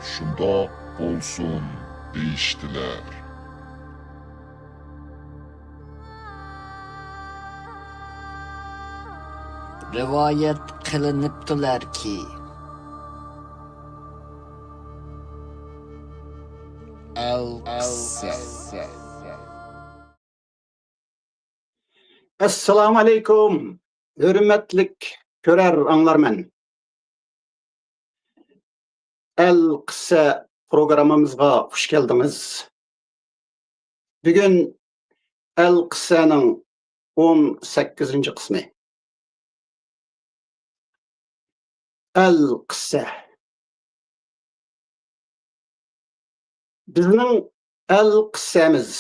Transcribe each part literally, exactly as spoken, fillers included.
شۇنداق بولسۇن دېيىشتىلەر. رىۋايەت قىلىنىپتۇلەركى، ئەلقىسسە. ئەسسالامۇئەلەيكۇم، ھۆرمەتلىك كۆرەر ئاڭلارمەن. ئەلقىسسە پروگراممىمىزغا خۇش كەلدىڭىز. بۈگۈن ئەلقىسسەنىڭ ئون سەككىزىنچى قىسمى. ئەلقىسسە. بىزنىڭ ئەلقىسسەمىز.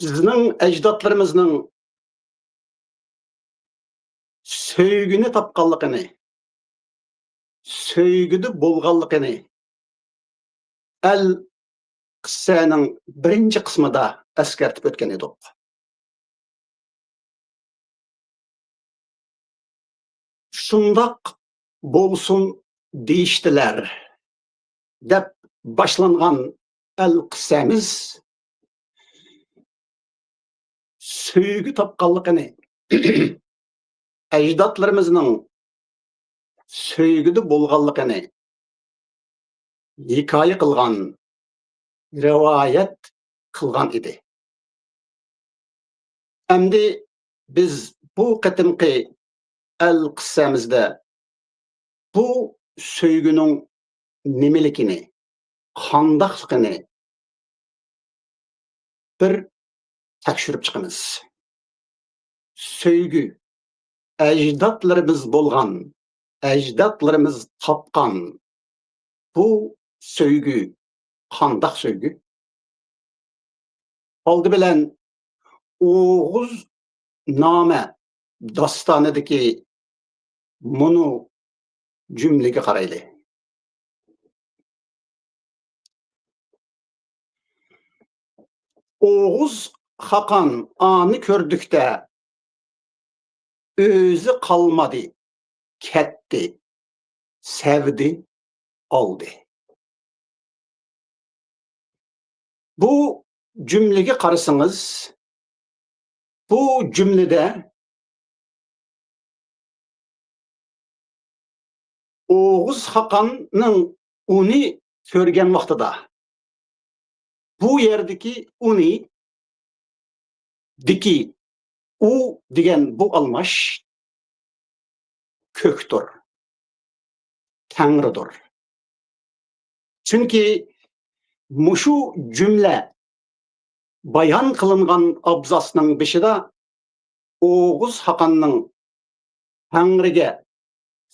بىزنىڭ ئەجدادلىرىمىزنىڭ سۆيگۈنى تاپقانلىقىنى، سۆيگۈدە بولغانلىقىنى ئەلقىسسەنىڭ بىرىنچى قىسمىدا ئەسكەرتىپ ئۆتكەن ئىدۇق. شۇنداق بولسۇن دېيىشتىلەر، دەپ باشلانغان ئەلقىسسەمىز سۆيگۈ تاپقانلىقىنى، ئەجدادلىرىمىزنىڭ سۆيگۈدە بولغانلىقىنى ھېكايە قىلغان، رىۋايەت قىلغان ئىدى. ئەمدى بىز بۇ قېتىمقى ئەلقىسسەمىزدە بۇ سۆيگۈنىڭ نېمىلىكىنى، قانداقلىقىنى بىر تەكشۈرۈپ چىقىمىز. سۆيگۈ، ئەجدادلىرىمىز بولغان، ئەجدادلىرىمىز تاپقان بۇ سۆيگۈ قانداق سۆيگۈ؟ ئالدى بىلەن ئوغۇزنامە داستانىدىكى مۇنۇ جۈملىگە قارايلى. ئوغۇز خاقان ئانى كۆردۈكتە، ئۆزى قالمىدى، كەتتى، سەۋدى، ئالدى. بۇ جۈملىگە قارىسىڭىز، بۇ جۈملىدە ئوغۇز خاقاننىڭ ئۇنى كۆرگەن ۋاقتىدا، بۇ يەردىكى ئۇنى، دىكى، ئۇ دېگەن بۇ ئالماش كۆكتۇر، تەڭرىدۇر. چۈنكى مۇشۇ جۈملە بايان قىلىنغان ئابزاسنىڭ بېشىدا ئوغۇز خاقاننىڭ تەڭرىگە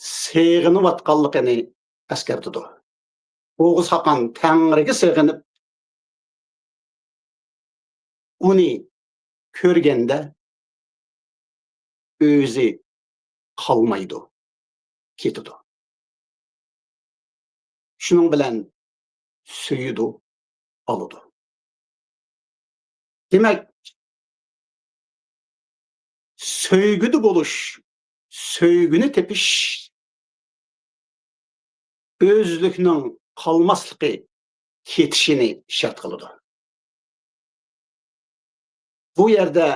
سېغىنىۋاتقانلىقىنى ئەسكەرتىدۇ. ئوغۇز خاقان تەڭرىگە سېغىنىپ، ئۇنى كۆرگەندە ئۆزى قالمايدۇ، كېتىدۇ. شۇنىڭ بىلەن سۆيىدۇ، ئالىدۇ. دېمەك، سۆيگۈدە بولۇش، سۆيگۈنى تېپىش ئۆزلۈكنىڭ قالماسلىقى، كېتىشىنى شەرت قىلىدۇ. بۇ يەردە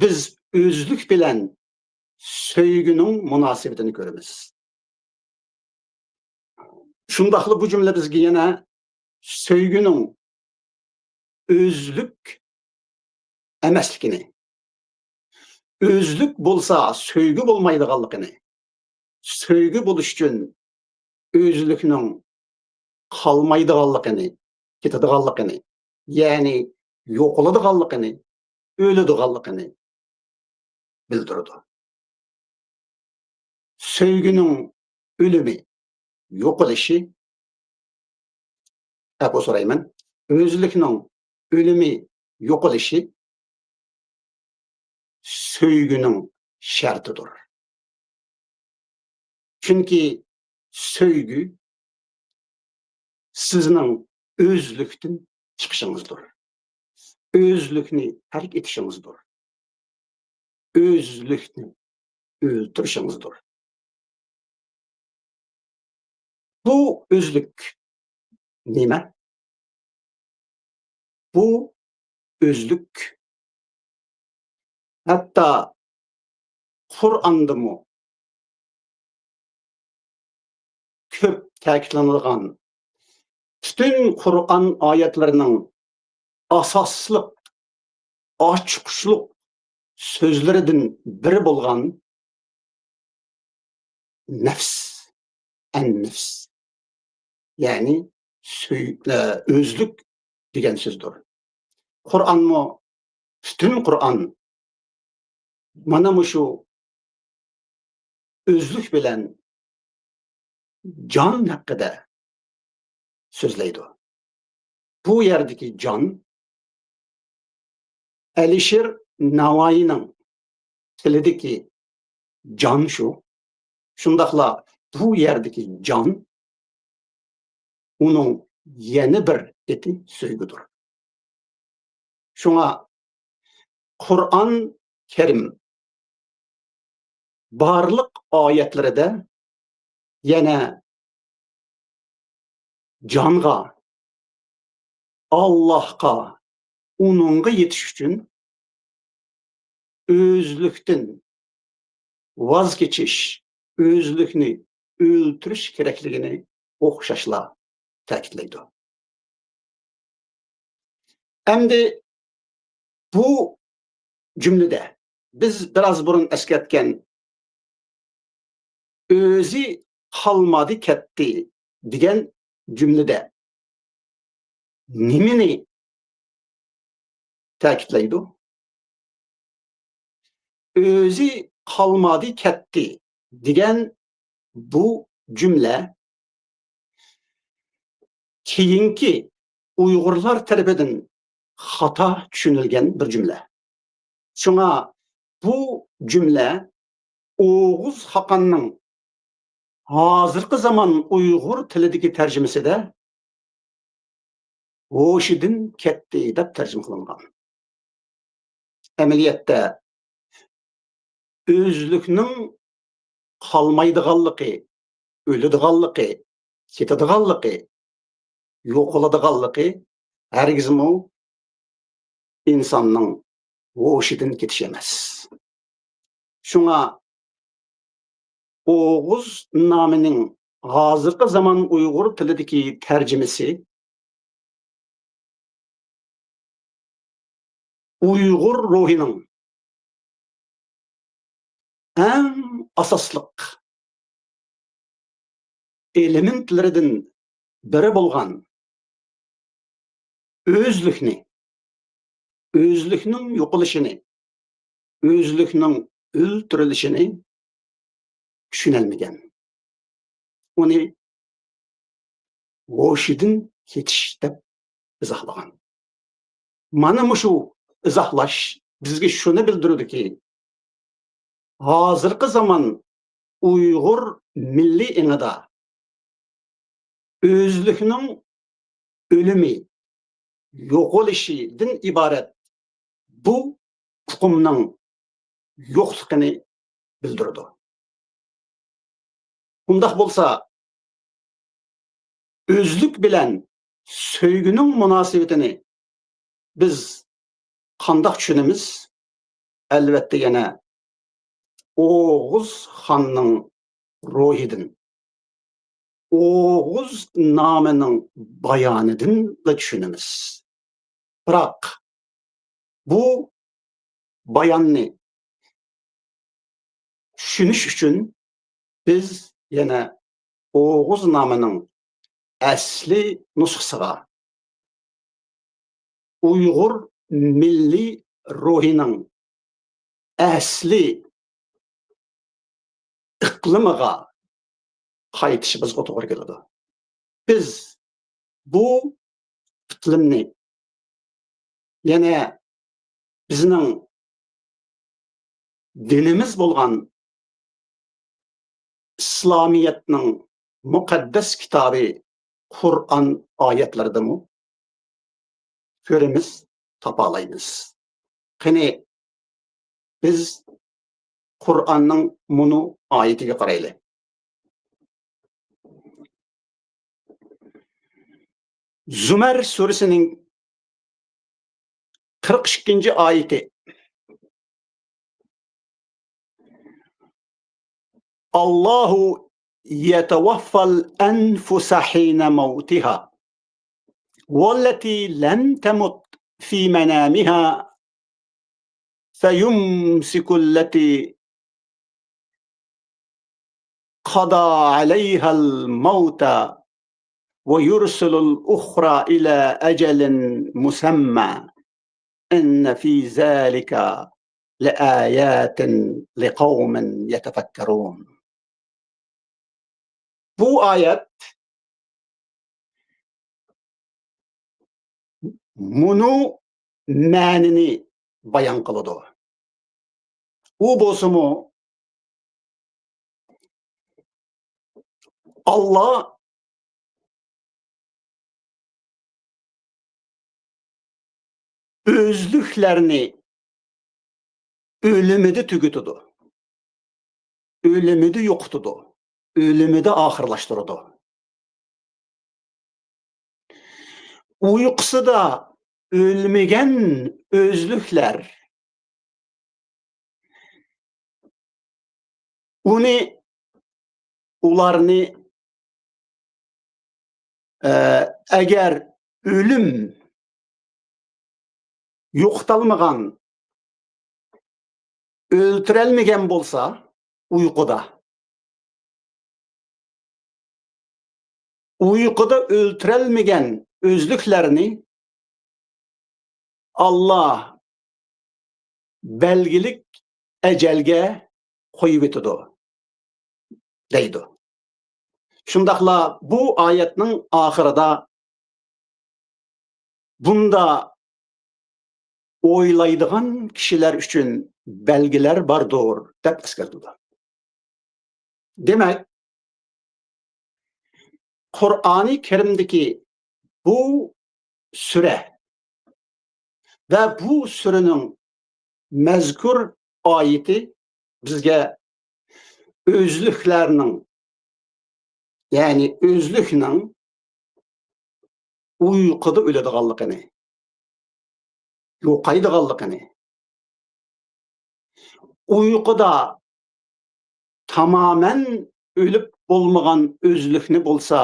بىز ئۆزلۈك بىلەن سۆيگۈنىڭ مۇناسىۋىتىنى كۆرىمىز. شۇنداقلا بۇ جۈملە بىزگە يەنە سۆيگۈنىڭ ئۆزلۈك ئەمەسلىكىنى، ئۆزلۈك بولسا سۆيگۈ بولمايدىغانلىقىنى، سۆيگۈ بولۇش ئۈچۈن ئۆزلۈكنىڭ قالمايدىغانلىقىنى، كېتىدىغانلىقىنى، يەنى يوقىلىدىغانلىقىنى، ئۆلىدىغانلىقىنى بىلدۈرىدۇ. سۆيگۈنىڭ ئۆلۈمى، يوقىلىشى، ئەپۇ سورايمەن، ئۆزلۈكنىڭ ئۆلۈمى، يوقىلىشى سۆيگۈنىڭ شەرتىدۇر. چۈنكى سۆيگۈ سىزنىڭ ئۆزلۈكتىن چىقىشىڭىزدۇر. ئۆزلۈكنى تەرك ئېتىشىڭىزدۇر. ئۆزلۈكنى ئۆلتۈرۈشىڭىزدۇر. بۇ ئۆزلۈك نېمە؟ بۇ ئۆزلۈك ھەتتا قۇرئاندىمۇ كۆپ تەكىتلىنىدىغان، پۈتۈن قۇرئان ئايەتلىرىنىڭ ئاساسلىق، ئاچقۇچلۇق سۆزلىرىدىن بىرى بولغان نەپس، ئەن-نەپس، يەنى سۆي-، ئە، ئۆزلۈك دېگەن سۆزدۇر. قۇرئانمۇ، پۈتۈن قۇرئان مانا مۇشۇ ئۆزلۈك بىلەن جان ھەققىدە سۆزلەيدۇ. بۇ يەردىكى جان ئەلىشىر ناۋايىنىڭ تىلىدىكى جان شۇ. شۇنداقلا بۇ يەردىكى جان ئۇنىڭ يەنە بىر ئېتى سۆيگۈدۇر. شۇڭا قۇرئان كەرىم بارلىق ئايەتلىرىدە يەنە جانغا، ئاللاھقا، ئۇنىڭغا يېتىش ئۈچۈن ئۆزلۈكتىن ۋاز كېچىش، ئۆزلۈكنى ئۆلتۈرۈش كېرەكلىكىنى ئوخشاشلا تەكىتلەيدۇ. ئەمدى بۇ جۈملىدە بىز بىراز بۇرۇن ئەسكەرتكەن «ئۆزى قالمىدى، كەتتى» دېگەن جۈملىدە نېمىنى تەكىتلەيدۇ؟ «ئۆزى قالمىدى، كەتتى» دېگەن بۇ جۈملە كېيىنكى ئۇيغۇرلار تەرىپىدىن خاتا چۈشىنىلگەن بىر جۈملە. شۇڭا بۇ جۈملە ئوغۇز خاقاننىڭ ھازىرقى زامان ئۇيغۇر تىلىدىكى تەرجىمىسىدە «ھوشىدىن كەتتى» دەپ تەرجىمە قىلىنغان. ئەمەلىيەتتە ئۆزلۈكنىڭ قالمايدىغانلىقى، ئۆلىدىغانلىقى، كېتىدىغانلىقى، يوقىلىدىغانلىقى ھەرگىزمۇ ئىنساننىڭ ھوشىدىن كېتىشى ئەمەس. شۇڭا ئوغۇز نامىنىڭ ھازىرقى زامان ئۇيغۇر تىلىدىكى تەرجىمىسى ئۇيغۇر روھىنىڭ ئەڭ ئاساسلىق ئېلېمېنتلىرىدىن بىرى بولغان ئۆزلۈكنى، ئۆزلۈكنىڭ يوقىلىشىنى، ئۆزلۈكنىڭ ئۆلتۈرۈلۈشىنى چۈشىنەلمىگەن. ئۇنى ھوشىدىن كېتىش دەپ ئىزاھلىغان. مانا مۇشۇ ئىزاھلاش بىزگە شۇنى بىلدۈرىدۇكى، ھازىرقى زامان ئۇيغۇر مىللىي ئېڭىدا ئۆزلۈكنىڭ ئۆلۈمى، يوقىلىشىدىن ئىبارەت بۇ ئۇقۇمنىڭ يوقلۇقىنى بىلدۈرىدۇ. ئۇنداق بولسا، ئۆزلۈك بىلەن سۆيگۈنىڭ مۇناسىۋىتىنى بىز قانداق چۈشىنىمىز؟ ئەلۋەتتە، يەنە ئوغۇز خاننىڭ روھىدىن، ئوغۇز نامىنىڭ بايانىدىنلا چۈشىنىمىز. بىراق، بۇ باياننى چۈشىنىش ئۈچۈن بىز يەنە ئوغۇز نامىنىڭ ئەسلى نۇسخىسىغا، ئۇيغۇر مىللىي روھىنىڭ ئەسلى ئىقلىمىغا قايتىشىمىزغا توغرا كېلىدۇ. بىز بۇ ئىقلىمنى يەنە بىزنىڭ دىنىمىز بولغان ئىسلامىيەتنىڭ مۇقەددەس كىتابى قۇرئان ئايەتلىرىدىمۇ كۆرىمىز، تاپالايمىز. قېنى، بىز قۇرئاننىڭ مۇنۇ ئايىتىگە قارايلى. زۇمەر سۈرىسىنىڭ قىرىق ئىككىنچى ئايىتى. الله يتوفى الأنفس حين موتها والتي لم تمت في منامها فيمسك التي قضى عليها الموت ويرسل الأخرى إلى أجل مسمى إن في ذلك لآيات لقوم يتفكرون. بۇ ئايەت مۇنۇ مەنىنى بايان قىلىدۇ. ئۇ بولسىمۇ، ئاللا ئۆزلۈكلەرنى ئۆلۈمىدە تۈگىتىدۇ، ئۆلۈمىدە يوقىتىدۇ، ئۆلۈمىدە ئاخىرلاشتۇرىدۇ. ئۇيقۇسىدا ئۆلمىگەن ئۆزلۈكلەر ئۇنى، ئۇلارنى، ئە، ئەگەر ئۆلۈم يوقىتالمىغان، ئۆلتۈرەلمىگەن بولسا، ئۇيقۇدا، ئۇيقۇدا ئۆلتۈرەلمىگەن ئۆزلۈكلەرنى ئاللا بەلگىلىك ئەجەلگە قويۇۋېتىدۇ، دەيدۇ. شۇنداقلا بۇ ئايەتنىڭ ئاخىرىدا بۇندا ئويلايدىغان كىشىلەر ئۈچۈن بەلگىلەر باردۇر، دەپ ئەسكەرتىدۇ. دېمەك، قۇرئانى كەرىمدىكى بۇ سۈرە ۋە بۇ سۈرىنىڭ مەزكۇر ئايىتى بىزگە ئۆزلۈكلەرنىڭ، يەنى ئۆزلۈكنىڭ ئۇيقۇدا ئۆلىدىغانلىقىنى، يوقايدىغانلىقىنى، ئۇيقۇدا تامامەن ئۆلۈپ بولمىغان ئۆزلۈكنى بولسا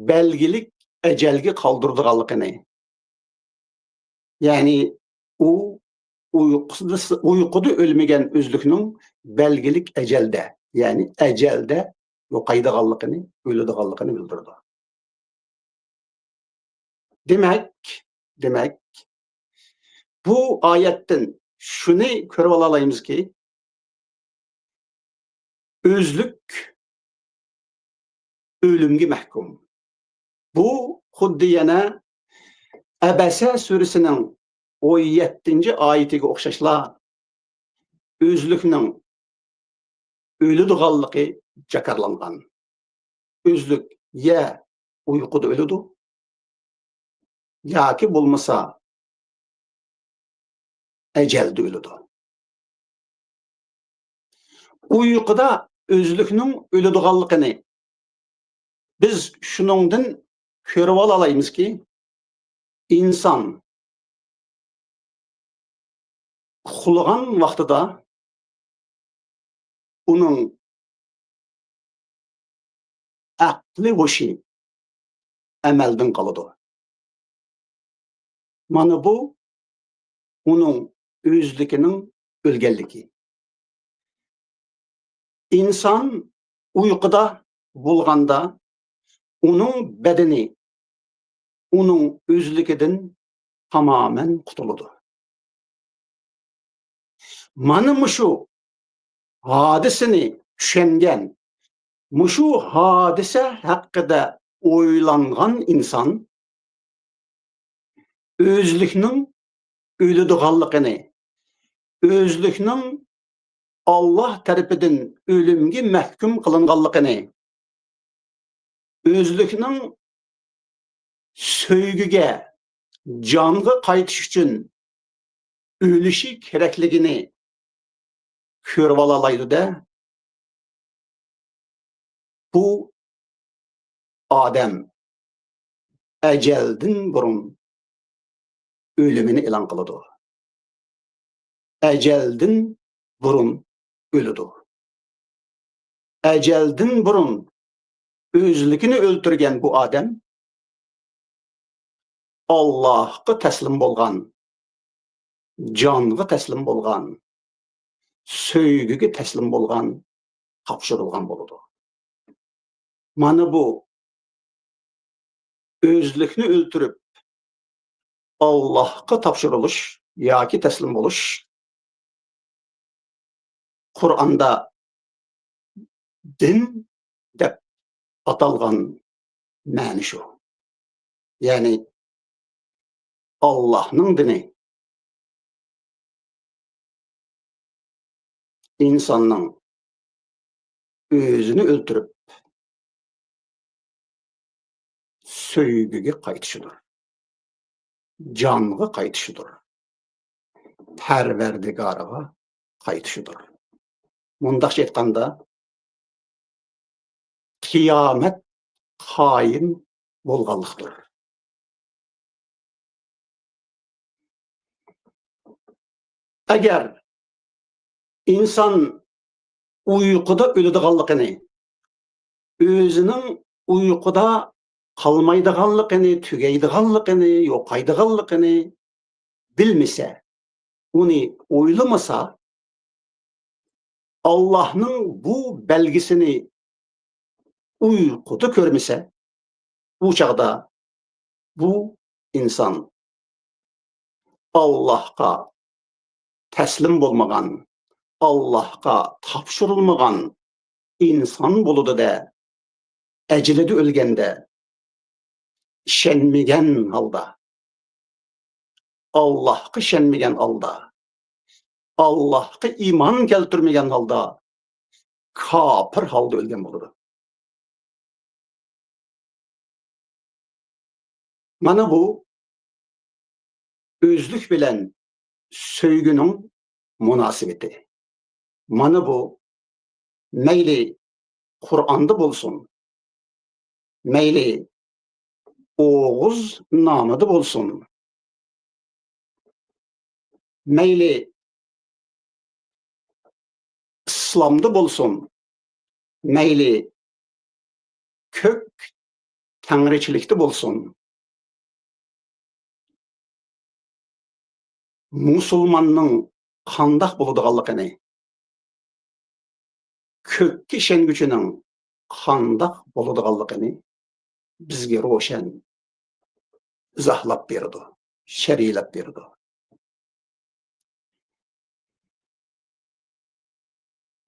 بەلگىلىك ئەجەلگە قالدۇرىدىغانلىقىنى، يەنى ئۇ ئۇيقۇسىدا، ئۇيقۇدا ئۆلمىگەن ئۆزلۈكنىڭ بەلگىلىك ئەجەلدە، يەنى ئەجەلدە يوقايدىغانلىقىنى، ئۆلىدىغانلىقىنى بىلدۈرىدۇ. دېمەك، دېمەك، بۇ ئايەتتىن شۇنى كۆرۈۋالالايمىزكى، ئۆزلۈك ئۆلۈمگە مەھكۇم. بۇ خۇددى يەنە ئەبەسە سۈرىسىنىڭ ئون يەتتىنچى ئايىتىگە ئوخشاشلا، ئۆزلۈكنىڭ ئۆلىدىغانلىقى جاكارلانغان. ئۆزلۈك يا ئۇيقۇدا ئۆلىدۇ، ياكى بولمىسا ئەجەلدە ئۆلىدۇ. ئۇيقۇدا ئۆزلۈكنىڭ ئۆلىدىغانلىقىنى بىز شۇنىڭدىن كۆرۈۋالالايمىزكى، ئىنسان ئۇخلىغان ۋاقتىدا ئۇنىڭ ئەقلى ھوشى ئەمەلدىن قالىدۇ. مانا بۇ ئۇنىڭ ئۆزلۈكىنىڭ ئۆلگەنلىكى. ئىنسان ئۇيقۇدا بولغاندا ئۇنىڭ بەدىنى ئۇنىڭ ئۆزلۈكىدىن تامامەن قۇتۇلىدۇ. مانا مۇشۇ ھادىسىنى چۈشەنگەن، مۇشۇ ھادىسە ھەققىدە ئويلانغان ئىنسان ئۆزلۈكنىڭ ئۆلىدىغانلىقىنى، ئۆزلۈكنىڭ ئاللا تەرىپىدىن ئۆلۈمگە مەھكۇم قىلىنغانلىقىنى، ئۆزلۈكنىڭ سۆيگۈگە، جانغا قايتىش ئۈچۈن ئۆلۈشى كېرەكلىكىنى كۆرۈۋالالايدۇ-دە، بۇ ئادەم ئەجەلدىن بۇرۇن ئۆلۈمىنى ئېلان قىلىدۇ. ئەجەلدىن بۇرۇن ئۆلىدۇ. ئەجەلدىن بۇرۇن ئۆزلۈكىنى ئۆلتۈرگەن بۇ ئادەم ئاللاھقا تەسلىم بولغان، جانغا تەسلىم بولغان، سۆيگۈگە تەسلىم بولغان، تاپشۇرۇلغان بولىدۇ. مانا بۇ ئۆزلۈكنى ئۆلتۈرۈپ، ئاللاھقا تاپشۇرۇلۇش ياكى تەسلىم بولۇش قۇرئاندا دىن دەپ ئاتالغان مەنى شۇ. يەنى ئاللاھنىڭ دىنى ئىنساننىڭ ئۆزىنى ئۆلتۈرۈپ، سۆيگۈگە قايتىشىدۇر، جانغا قايتىشىدۇر، پەرۋەردىگارىغا قايتىشىدۇر. مۇنداقچە ئېيتقاندا، قىيامەت قايىم بولغانلىقتۇر. ئەگەر ئىنسان ئۇيقۇدا ئۆلىدىغانلىقىنى، ئۆزىنىڭ ئۇيقۇدا قالمايدىغانلىقىنى، تۈگەيدىغانلىقىنى، يوقايدىغانلىقىنى بىلمىسە، ئۇنى ئويلىمىسا، ئاللاھنىڭ بۇ بەلگىسىنى ئۇيقۇدا كۆرمىسە، ئۇ چاغدا بۇ ئىنسان ئاللاھقا تەسلىم بولمىغان، ئاللاھقا تاپشۇرۇلمىغان ئىنسان بولىدۇ-دە، ئەجىلىدە ئۆلگەندە ئىشەنمىگەن ھالدا، ئاللاھقا ئىشەنمىگەن ھالدا، ئاللاھقا ئىمان كەلتۈرمىگەن ھالدا، كاپىر ھالدا ئۆلگەن بولىدۇ. مانا بۇ ئۆزلۈك بىلەن سۆيگۈنىڭ مۇناسىۋىتى. مانا بۇ مەيلى قۇرئاندا بولسۇن، مەيلى ئوغۇز نامىدا بولسۇن، مەيلى ئىسلامدا بولسۇن، مەيلى كۆك تەڭرىچىلىكتە بولسۇن، مۇسۇلماننىڭ قانداق بولىدىغانلىقىنى، كۆككە ئىشەنگۈچىنىڭ قانداق بولىدىغانلىقىنى بىزگە روشەن ئىزاھلاپ بېرىدۇ، شەرھلەپ بېرىدۇ.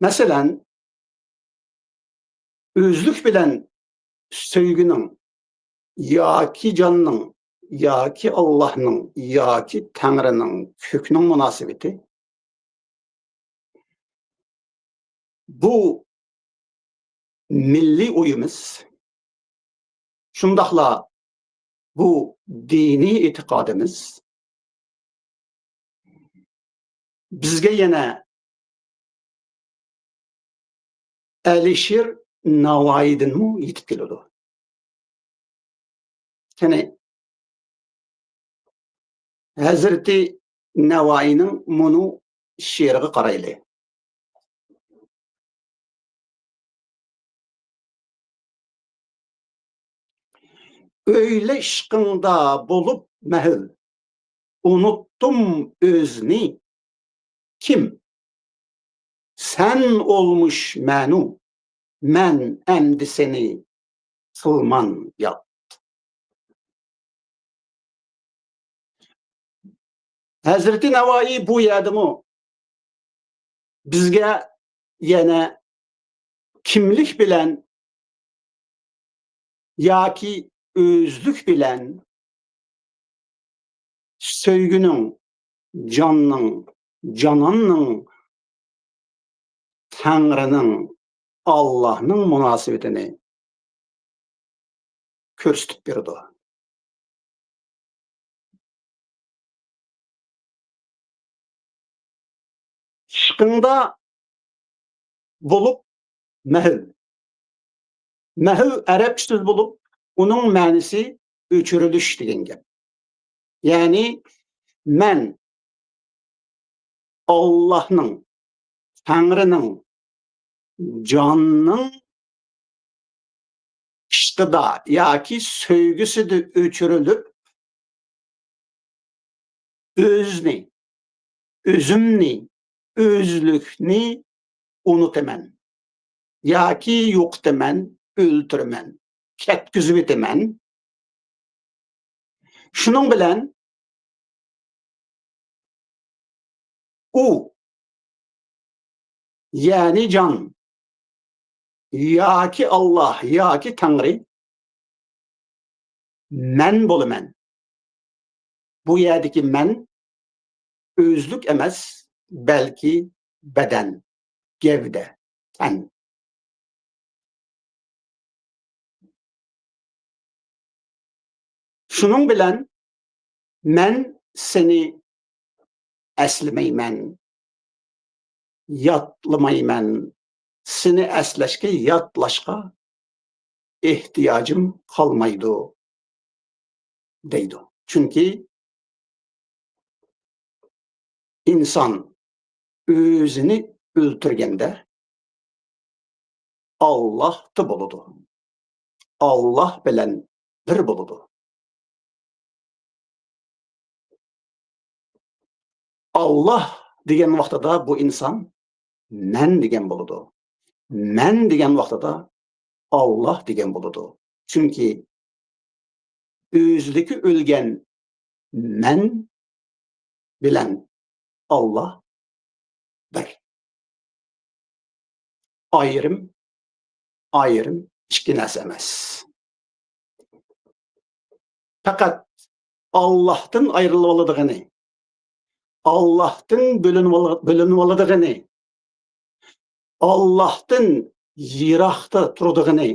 مەسىلەن، ئۆزلۈك بىلەن سۆيگۈنىڭ ياكى جاننىڭ ياكى ئاللاھنىڭ ياكى تەڭرىنىڭ، كۆكنىڭ مۇناسىۋىتى، بۇ مىللىي ئويىمىز، شۇنداقلا بۇ دىنىي ئېتىقادىمىز بىزگە يەنە ئەلىشىر ناۋايىدىنمۇ يېتىپ كېلىدۇ. قېنى، ھەزرىتى نەۋائىينىڭ مۇنۇ شېئىرىغا قارايلى. ئۆيلە ئىشقىڭدا بولۇپ مەھۇل، ئۇنۇتتۇم ئۆزنى كىم؟ سەن ئولمۇش مەنۇ، مەن ئەمدى سېنى قىلمان ياد. ھەزرىتى نەۋائىي بۇ يەردىمۇ بىزگە يەنە كىملىك بىلەن ياكى ئۆزلۈك بىلەن سۆيگۈنىڭ، جاننىڭ، جاناننىڭ، تەڭرىنىڭ، ئاللاھنىڭ مۇناسىۋىتىنى كۆرسىتىپ بېرىدۇ. ئىشقىڭدا بولۇپ مەھۋ. مەھۋ ئەرەبچە سۆز بولۇپ، ئۇنىڭ مەنىسى ئۆچۈرۈلۈش دېگەن گەپ. يەنى مەن ئاللاھنىڭ، تەڭرىنىڭ، جاننىڭ ئىشقىدا ياكى سۆيگۈسىدە ئۆچۈرۈلۈپ، ئۆزنى، ئۆزۈمنى، ئۆزلۈكنى ئۇنتۇمەن ياكى يوقىتىمەن، ئۆلتۈرىمەن، كەتكۈزۈۋېتىمەن. شۇنىڭ بىلەن ئۇ، يەنى جان ياكى ئاللاھ ياكى تەڭرى، مەن بولىمەن. بۇ يەردىكى مەن ئۆزلۈك ئەمەس، بەلكى بەدەن، گەۋدە، تەن. شۇنىڭ بىلەن مەن سېنى ئەسلىمەيمەن، يادلىمايمەن، سېنى ئەسلەشكە، يادلاشقا ئېھتىياجىم قالمايدۇ، دەيدۇ. چۈنكى ئىنسان ئۆزىنى ئۆلتۈرگەندە، ئاللاھتا بولىدۇ. ئاللاھ بىلەن بىر بولىدۇ. ئاللاھ دېگەن ۋاقتىدا بۇ ئىنسان مەن دېگەن بولىدۇ. مەن دېگەن ۋاقتىدا ئاللاھ دېگەن بولىدۇ. چۈنكى ئۆزلۈكى ئۆلگەن مەن بىلەن ئاللاھ بىر. ئايرىم، ئايرىم ئىككى نەرسە ئەمەس. پەقەت ئاللاھتىن ئايرىلىۋالىدىغىنى، ئاللاھتىن بۆلۈنۈۋال-، بۆلۈنۈۋالىدىغىنى، ئاللاھتىن يىراقتا تۇرىدىغىنى،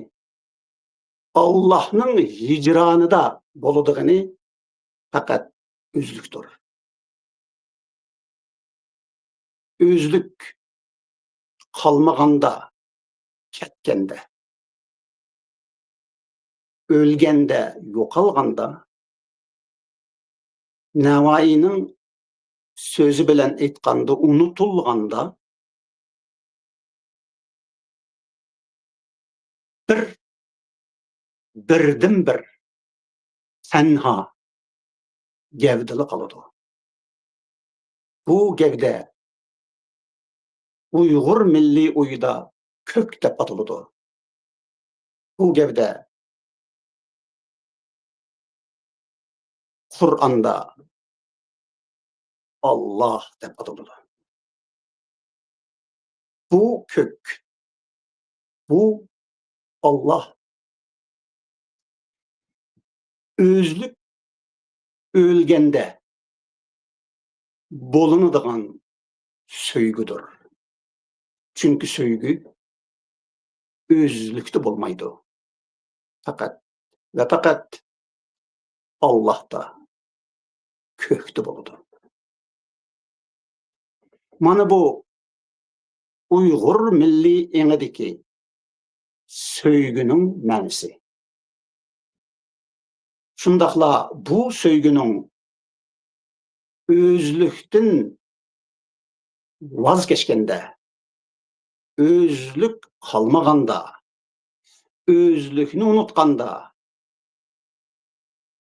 ئاللاھنىڭ ھىجرانىدا بولىدىغىنى پەقەت ئۆزلۈكتۇر. ئۆزلۈك قالمىغاندا، كەتكەندە، ئۆلگەندە، يوقالغاندا، نەۋائىينىڭ سۆزى بىلەن ئېيتقاندا، ئۇنتۇلغاندا، بىر، بىردىنبىر، تەنھا گەۋدىلا قالىدۇ. بۇ گەۋدە ئۇيغۇر مىللىي ئۇيىدا كۆك دەپ ئاتىلىدۇ. بۇ گەۋدە قۇرئاندا ئاللاھ دەپ ئاتىلىدۇ. بۇ كۆك، بۇ ئاللاھ. ئۆزلۈك ئۆلگەندە بولۇنىدىغان سۆيگۈدۇر. چۈنكى سۆيگۈ ئۆزلۈكتە بولمايدۇ. پەقەت ۋە پەقەت ئاللاھتا، كۆكتە بولىدۇ. مانا بۇ ئۇيغۇر مىللىي ئېڭىدىكى سۆيگۈنىڭ مەنىسى. شۇنداقلا بۇ سۆيگۈنىڭ ئۆزلۈكتىن ۋاز كەچكەندە، ئۆزلۈك قالمىغاندا، ئۆزلۈكنى ئۇنتۇغاندا،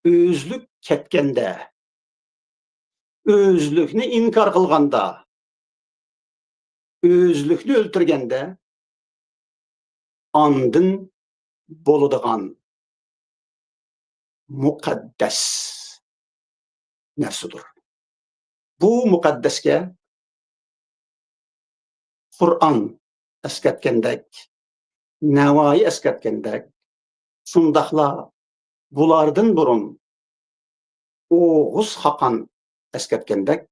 ئۆزلۈك كەتكەندە، ئۆزلۈكنى ئىنكار قىلغاندا، ئۆزلۈكنى ئۆلتۈرگەندە، ئاندىن بولىدىغان مۇقەددەس نەرسىدۇر. بۇ مۇقەددەسكە قۇرئان ئەسكەرتكەندەك، نەۋائى ئەسكەرتكەندەك، شۇنداقلا بۇلاردىن بۇرۇن ئوغۇز خاقان ئەسكەرتكەندەك،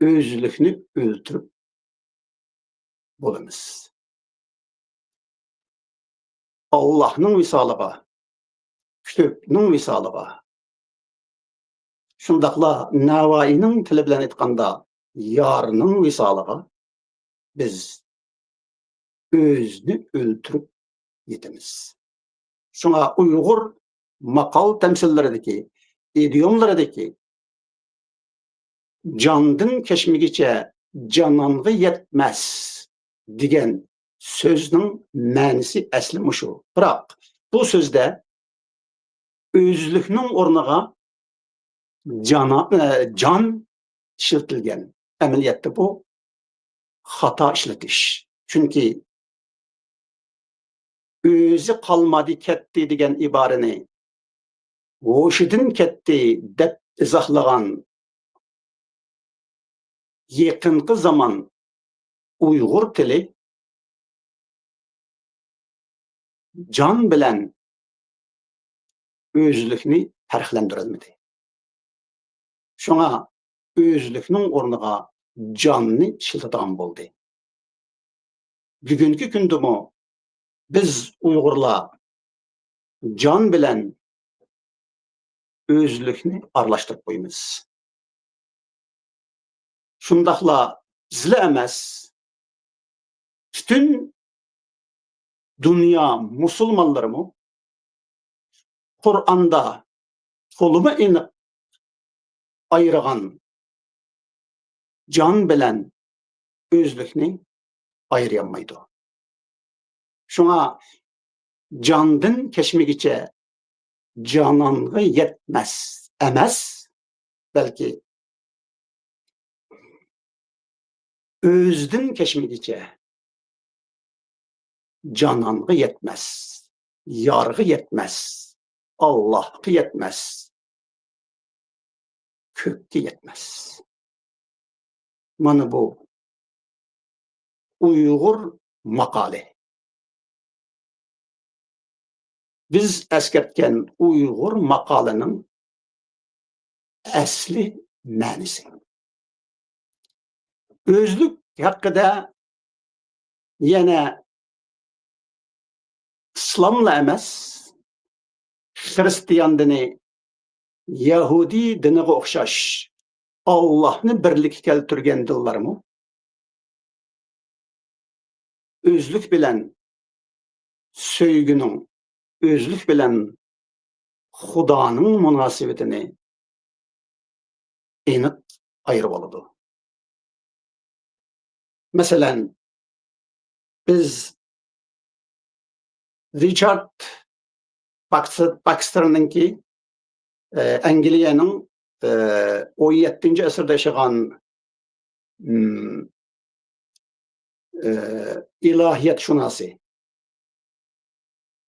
ئۆزلۈكنى ئۆلتۈرۈپ بولىمىز. ئاللاھنىڭ ۋىسالىغا، كۆكنىڭ ۋىسالىغا، شۇنداقلا نەۋائىنىڭ تىلى بىلەن ئېيتقاندا، يارنىڭ ۋىسالىغا بىز ئۆزىنى ئۆلتۈرۈپ يېتىمىز. شۇڭا ئۇيغۇر ماقال-تەمسىللىرىدىكى، ئىدىيوملىرىدىكى «جاندىن كەچمىگۈچە جانانغا يەتمەس» دېگەن سۆزنىڭ مەنىسى ئەسلى مۇشۇ. بىراق، بۇ سۆزدە ئۆزلۈكنىڭ ئورنىغا جانا-، ئە، جان ئىشلىتىلگەن. ئەمەلىيەتتە بۇ خاتا ئىشلىتىش. چۈنكى «ئۆزى قالمىدى، كەتتى» دېگەن ئىبارىنى «ھوشىدىن كەتتى» دەپ ئىزاھلىغان يېقىنقى زامان ئۇيغۇر تىلى جان بىلەن ئۆزلۈكنى پەرقلەندۈرەلمىدى. شۇڭا ئۆزلۈكنىڭ ئورنىغا جاننى ئىشلىتىدىغان بولدى. بۈگۈنكى كۈندىمۇ بىز ئۇيغۇرلار جان بىلەن ئۆزلۈكنى ئارىلاشتۇرۇپ قويىمىز. شۇنداقلا بىزلا ئەمەس، پۈتۈن دۇنيا مۇسۇلمانلىرىمۇ قۇرئاندا تولىمۇ ئېنىق ئايرىغان جان بىلەن ئۆزلۈكنى ئايرىيالمايدۇ. شۇڭا «جاندىن كەچمىگۈچە جانانغا يەتمەس» ئەمەس، بەلكى «ئۆزىدىن كەچمىگۈچە جانانغا يەتمەس، يارغا يەتمەس، ئاللاھقا يەتمەس، كۆككە يەتمەس.» مانا بۇ ئۇيغۇر ماقالى. بىز ئەسكەرتكەن ئۇيغۇر ماقالىنىڭ ئەسلى مەنىسى. ئۆزلۈك ھەققىدە يەنە ئىسلاملا ئەمەس، خىرىستىيان دىنى، يەھۇدىي دىنىغا ئوخشاش ئاللاھنى بىرلىككە كەلتۈرگەن دىنلارمۇ ئۆزلۈك بىلەن سۆيگۈنىڭ، ئۆزلۈك بىلەن خۇدانىڭ مۇناسىۋىتىنى ئېنىق ئايرىۋالىدۇ. مەسىلەن، بىز رىچارد باكس-، باكستېرنىڭكى، ئە، ئەنگلىيەنىڭ، ئە، ئون يەتتىنچى ئەسىردە ياشىغان، ئىم، ئە، ئىلاھىيەتشۇناسى.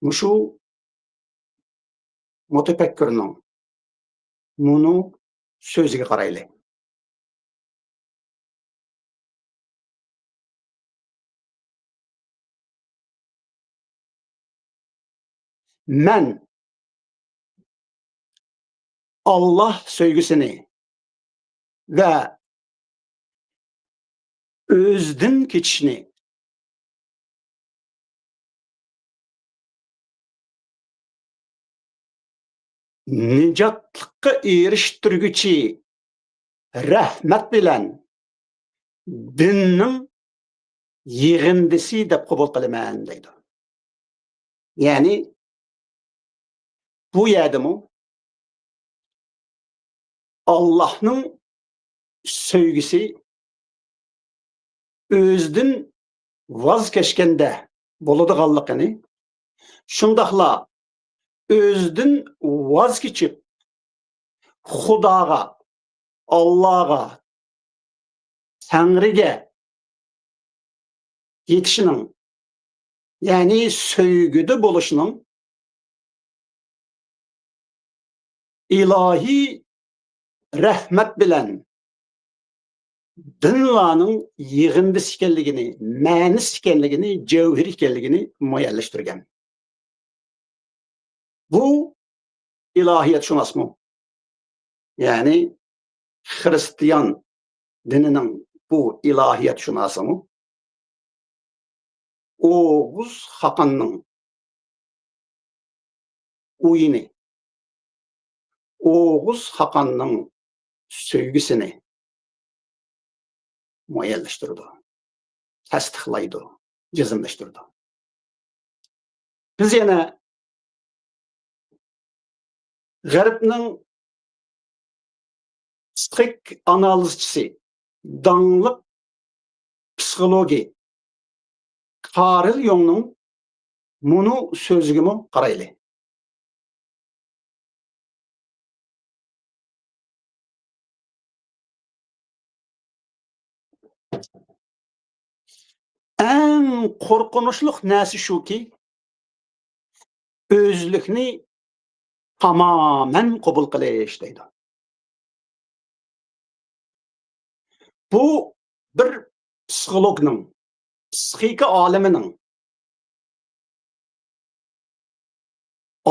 مۇشۇ مۇتەپەككۇرنىڭ مۇنۇ سۆزىگە قارايلى. مەن ئاللاھ سۆيگۈسىنى ۋە ئۆزىدىن كېچىشنى، نىجاتلىققا ئېرىشتۈرگۈچى رەھمەت بىلەن دىننىڭ يىغىندىسى دەپ قوبۇل قىلىمەن دەيدۇ. يەنى بۇ يەردىمۇ ئاللاھنىڭ سۆيگۈسى ئۆزىدىن ۋاز كەچكەندە بولىدىغانلىقىنى، شۇنداقلا ئۆزىدىن ۋاز كېچىپ، خۇداغا، ئاللاغا، تەڭرىگە يېتىشنىڭ، يەنى سۆيگۈدە بولۇشنىڭ ئىلاھىي رەھمەت بىلەن دىنلارنىڭ يىغىندىسى ئىكەنلىكىنى، مەنىسى ئىكەنلىكىنى، جەۋھىرى ئىكەنلىكىنى مۇئەييەنلەشتۈرگەن. بۇ ئىلاھىيەتشۇناسمۇ؟ يەنى خىرىستىيان دىنىنىڭ بۇ ئىلاھىيەتشۇناسىمۇ ئوغۇز خاقاننىڭ ئويىنى، ئوغۇز خاقاننىڭ سۆيگۈسىنى، مۇئەييەنلەشتۈرىدۇ، تەستىقلايدۇ، جەزملەشتۈرىدۇ. بىز يەنە غەربنىڭ پسىخىك ئانالىزچىسى، داڭلىق پسىخولوگى كارل يۇڭنىڭ مۇنۇ سۆزىگىمۇ قارايلى. ئەڭ قورقۇنچلۇق نەرسە شۇكى، ئۆزلۈكنى تامامەن قوبۇل قىلىش دەيدۇ. بۇ بىر پسىخولوگنىڭ، پسىخىكا ئالىمىنىڭ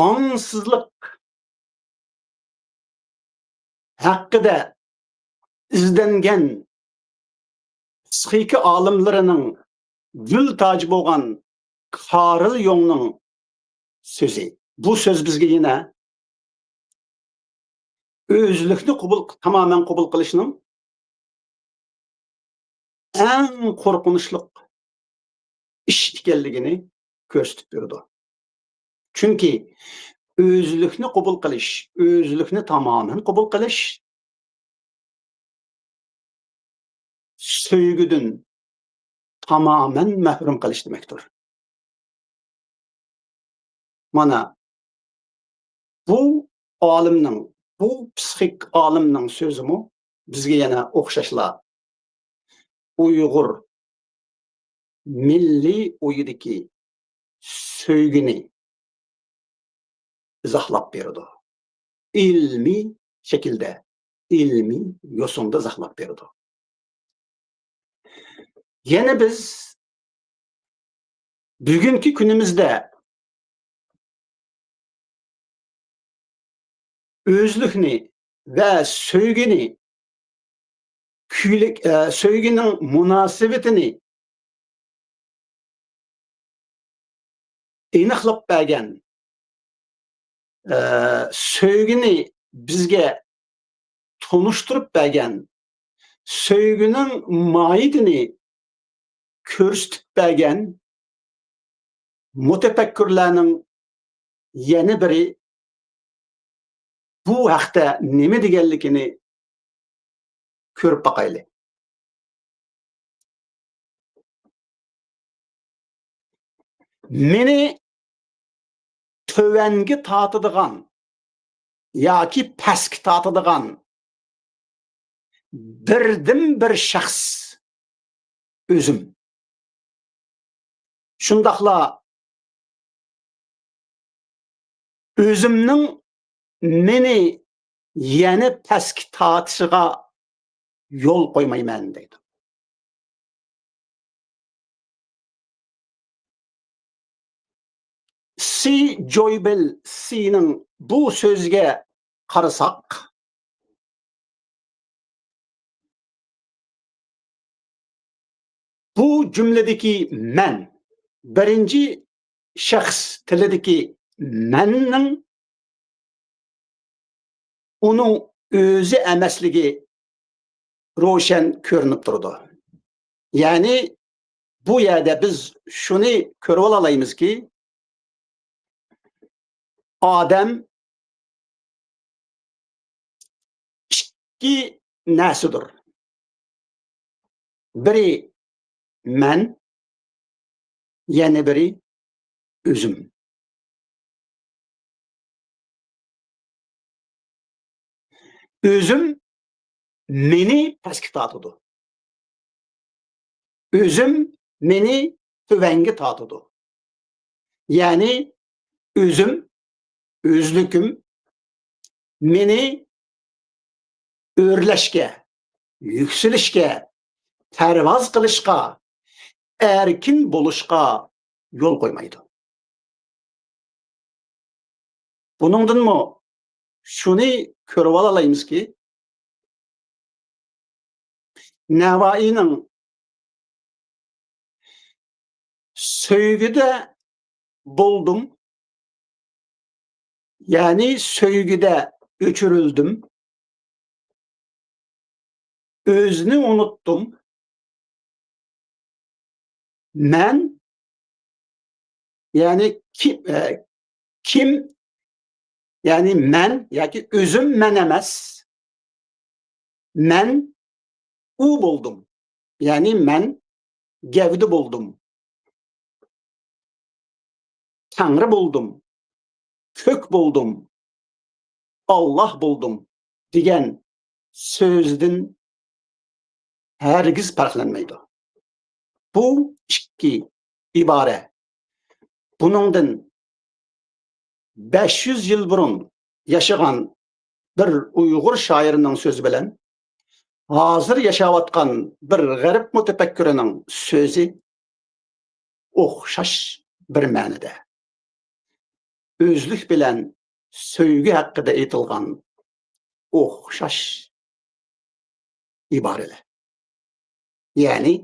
ئاڭسىزلىق ھەققىدە ئىزدەنگەن پسىخىكا ئالىملىرىنىڭ گۈل تاجى بولغان كارل يۇڭنىڭ سۆزى. بۇ سۆز بىزگە يەنە ئۆزلۈكنى قوبۇل، تامامەن قوبۇل قىلىشنىڭ ئەڭ قورقۇنچلۇق ئىش ئىكەنلىكىنى كۆرسىتىپ بېرىدۇ. چۈنكى ئۆزلۈكنى قوبۇل قىلىش، ئۆزلۈكنى تامامەن قوبۇل قىلىش سۆيگۈدىن تامامەن مەھرۇم قىلىش دېمەكتۇر. مانا، بۇ ئالىمنىڭ، بۇ پسىخىك ئالىمنىڭ سۆزىمۇ بىزگە يەنە ئوخشاشلا ئۇيغۇر مىللىي ئويىدىكى سۆيگۈنى ئىزاھلاپ بېرىدۇ. ئىلمىي شەكىلدە، ئىلمىي يوسۇندا ئىزاھلاپ بېرىدۇ. يەنە بىز بۈگۈنكى كۈنىمىزدە ئۆزلۈكنى ۋە سۆيگۈنى، كۈيلۈك، ئە، سۆيگۈنىڭ مۇناسىۋىتىنى ئېنىقلاپ بەرگەن، ئە، سۆيگۈنى بىزگە تونۇشتۇرۇپ بەرگەن، سۆيگۈنىڭ ماھىيىتىنى كۆرسىتىپ بەرگەن مۇتەپەككۇرلارنىڭ يەنە بىرى بۇ ھەقتە نېمە دېگەنلىكىنى كۆرۈپ باقايلى. مېنى تۆۋەنگە تارتىدىغان ياكى پەسكە تارتىدىغان بىردىنبىر شەخس ئۆزۈم. شۇنداقلا ئۆزۈمنىڭ مېنى يەنە پەسكە تارتىشىغا يول قويمايمەن دەيدۇ. سى جويبېل سىنىڭ بۇ سۆزىگە قارىساق، بۇ جۈملىدىكى مەن، بىرىنچى شەخس تىلىدىكى مەننىڭ ئۇنىڭ ئۆزى ئەمەسلىكى روشەن كۆرۈنۈپ تۇرىدۇ. يەنى بۇ يەردە بىز شۇنى كۆرۈۋالالايمىزكى، ئادەم ئىككى نەرسىدۇر. بىرى مەن، يەنە بىرى ئۆزۈم. ئۆزۈم مېنى پەسكە تارتىدۇ. ئۆزۈم مېنى تۆۋەنگە تارتىدۇ. يەنى ئۆزۈم، ئۆزلۈكۈم مېنى ئۆرلەشكە، يۈكسىلىشكە، پەرۋاز قىلىشقا، ئەركىن بولۇشقا يول قويمايدۇ. بۇنىڭدىنمۇ شۇنى كۆرۈۋالالايمىزكى، نەۋائىينىڭ سۆيگۈدە بولدۇم، يەنى سۆيگۈدە ئۆچۈرۈلدۈم، ئۆزنى ئۇنۇتتۇم، مەن، يەنى كىم، ئە، كىم، يەنى مەن ياكى ئۆزۈم مەن ئەمەس. مەن ئۇ بولدۇم. يەنى مەن گەۋدە بولدۇم. تەڭرى بولدۇم. كۆك بولدۇم. ئاللاھ بولدۇم دېگەن سۆزدىن ھەرگىز پەرقلەنمەيدۇ. بۇ ئىككى ئىبارە بۇنىڭدىن بەش يۈز يىل بۇرۇن ياشىغان بىر ئۇيغۇر شائىرىنىڭ سۆزى بىلەن ھازىر ياشاۋاتقان بىر غەرب مۇتەپەككۇرىنىڭ سۆزى ئوخشاش بىر مەنىدە. ئۆزلۈك بىلەن سۆيگۈ ھەققىدە ئېيتىلغان ئوخشاش ئىبارىلەر. يەنى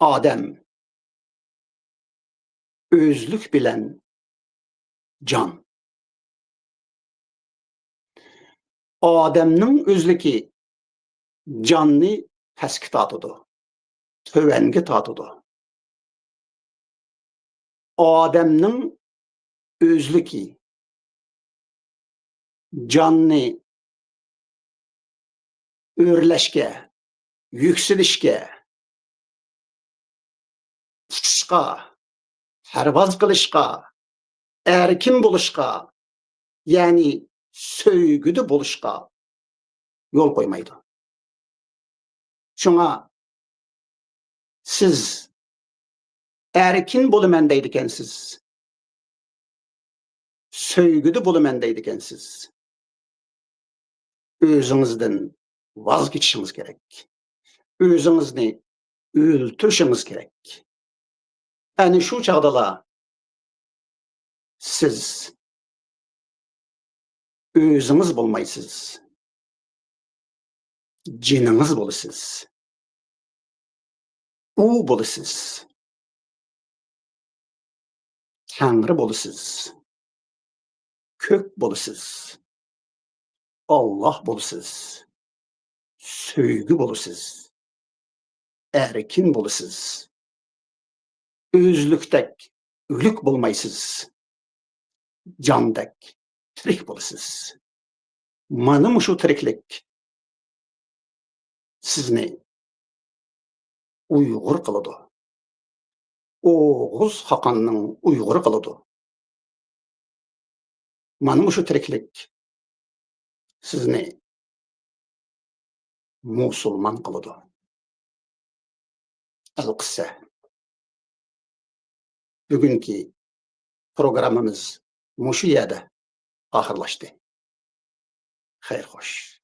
ئادەم ئۆزلۈك بىلەن جان. ئادەمنىڭ ئۆزلۈكى جاننى پەسكە تارتىدۇ، تۆۋەنگە تارتىدۇ. ئادەمنىڭ ئۆزلۈكى جاننى ئۆرلەشكە، يۈكسىلىشكە، ئۇچۇشقا، پەرۋاز قىلىشقا، ئەركىن بولۇشقا، يەنى سۆيگۈدە بولۇشقا يول قويمايدۇ. شۇڭا سىز ئەركىن بولىمەن دەيدىكەنسىز، سۆيگۈدە بولىمەن دەيدىكەنسىز. ئۆزىڭىزدىن ۋاز كېچىشىڭىز كېرەك. ئۆزىڭىزنى ئۆلتۈرۈشىڭىز كېرەك. ئەنە شۇ چاغدىلا سىز ئۆزىڭىز بولمايسىز. جېنىڭىز بولىسىز. ئۇ بولىسىز. تەڭرى بولىسىز. كۆك بولىسىز. ئاللاھ بولىسىز. سۆيگۈ بولىسىز. ئەركىن بولىسىز. ئۆزلۈكتەك ئۆلۈك بولمايسىز. جاندەك تىرىك بولىسىز. مانا مۇشۇ تىرىكلىك سىزنى ئۇيغۇر قىلىدۇ. ئوغۇز خاقاننىڭ ئۇيغۇرى قىلىدۇ. مانا مۇشۇ تىرىكلىك سىزنى مۇسۇلمان قىلىدۇ. ئەلقىسسە، بۈگۈنكى پروگراممىمىز مۇشۇ يەردە ئاخىرلاشتى. خەير خوش.